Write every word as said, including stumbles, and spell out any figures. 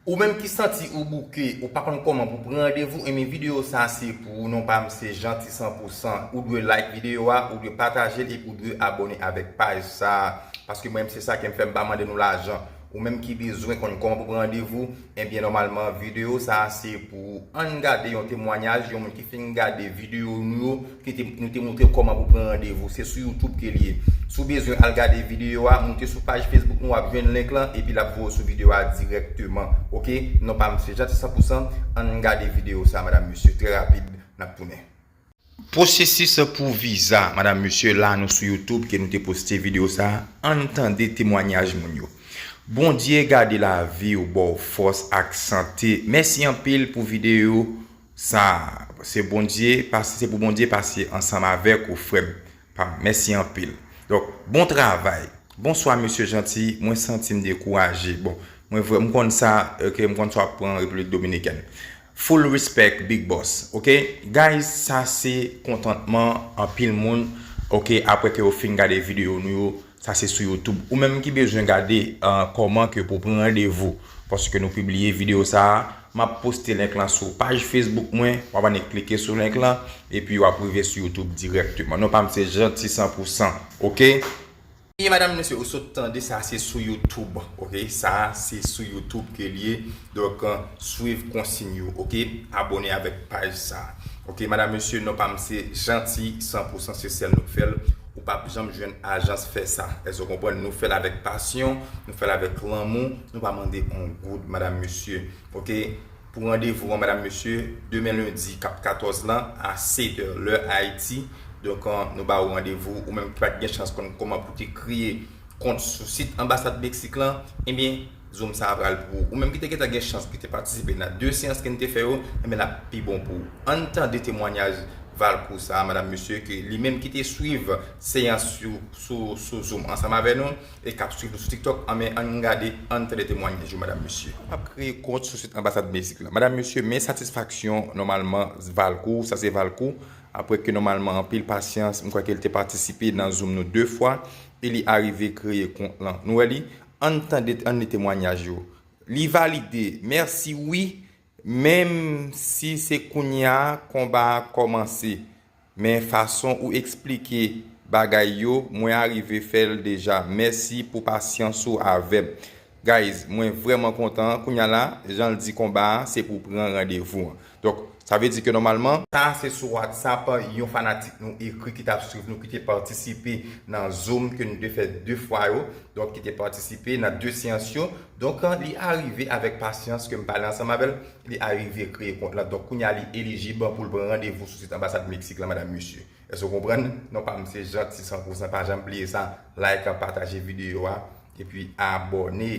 Ou menm ki santi ou bouke, ou pa konn kòman pou pran randevou, enben videyo sa se pou ou, non pa m se Jeanty san pou san. Ou dwe like videyo a, ou dwe pataje l epi ou dwe abòne avèk paj sa. Paske mwen menm se sa ke m fè, m pa mande nou lajan. Ou menm ki bezwen konn kòman pou pran randevou, enben nòmalman videyo sa se pou ou. Ann gade yon temwanyaj yon moun ki fin gade videyo nou yo, ki te, nou te montre kòman pou pran randevou. Se sou YouTube ke l ye. Si w bezwen al gade videyo a, moute sou paj Facebook nou, w ap jwenn link lan, epi l ap voye w sou videyo a dirèkteman. Oke? Non pa m se Jeanty san pou san, ann gade videyo sa, madam, mesye, trè rapid, n ap tounen. Pwosesis pou viza, madam, mesye, la nou sou YouTube, ke nou te poste videyo sa, ann tande temwanyaj moun yo. Bondye gade lavi w, ba w fòs ak sante. Mèsi anpil pou videyo sa. Se Bondye, pase, se pou Bondye pase ansanm avèk ou, frè m. Pa m, mèsi anpil. Donk, bon travay. Bonswa, mesye Jeanty. Mwen santi m dekouraje. Bon, mwen vrè, m konn sa, oke, m konn sa w ap pran Repiblik Dominikèn. Full respect, Big Boss. Oke? Guys, sa se kontantman anpil moun, oke, apre ke yo fin gade videyo nou yo, sa se sou YouTube. Ou menm ki bezwen gade, uh, kòman ke pou pran randevou, paske nou pibliye videyo sa a, m ap poste link lan sou paj Facebook mwen, w ap annik klike sou link lan, epi w ap rive sou YouTube dirèkteman. Non pa m se Jeanty san pou san, oke? E madam, mesye, ou sot tande sa se sou YouTube, oke? Sa se sou YouTube ke l ye. Donk, uh, swiv konsiy yo, oke? Abòne avèk paj sa. Oke, madam, mesye, non pa m se Jeanty san pou san, se sèl nou k fè l. Ou p ap janm jwenn ajans fè sa. Èske w konprann? Nou fè l avèk pasyon, nou fè l avèk lanmou, nou pa mande on goud, madam, mesye. Oke? Pou randevou an, madam, mesye, demen lendi k ap katòz lan, a sèt è, lè Ayiti. Donk, an, nou ba ou randevou, ou menm ki pa t gen chans konn kòman pou te kreye kont sou sit anbasad Meksik lan, ebyen, Zoom sa a pral pou ou. Ou menm ki te gentan gen chans, ki te patisipe nan de seyans ke n te fè yo, ebyen, l ap pi bon pou ou. Ann tande temwanyaj Valcourt sa a, madam, mesye, ke li menm ki te swiv seyans sou, sou, sou Zoom ansanm avè nou, e k ap swiv nou sou TikTok, anben, ann gade, ann tande temwanyaj yo, madam, mesye. Ap kreye kont sou sit anbasad Meksik lan. Madam, mesye, men satisfaksyon, nòmalman, Valcourt, sa se Valcourt, apre ke nòmalman anpil pasyans, m kwè ke l te patisipe nan Zoom nou de fwa, e li arive kreye kont lan. Nou wè li, ann tande, ann li temwanyaj yo. Li valide, mèsi wi, menm si se kounye a konba a kòmanse. Men fason ou eksplike bagay yo, mwen arive fè l deja. Mèsi pou pasyans ou avè m. Guys, mwen vrèman kontan. Kounye a la, jan l di konba a, se pou pran randevou an. Donk, sa vle di ke nòmalman, sa se sou WhatsApp, yon fanatik nou ekri ki t ap swiv nou, ki te patisipe nan Zoom ke nou te fè de fwa yo. Donk, ki te patisipe nan de seyans yo. Donk, li arive avèk pasyans ke m pale ansanm avè l, li arive kreye kont lan. Donk, kounye a, li elijib pou l pran randevou sou sit anbasad Meksik lan, madam, mesye. Èske w konprann? Non pa m se Jeanty san pou san, pa janm bliye sa. Like, pataje videyo a, epi abòne.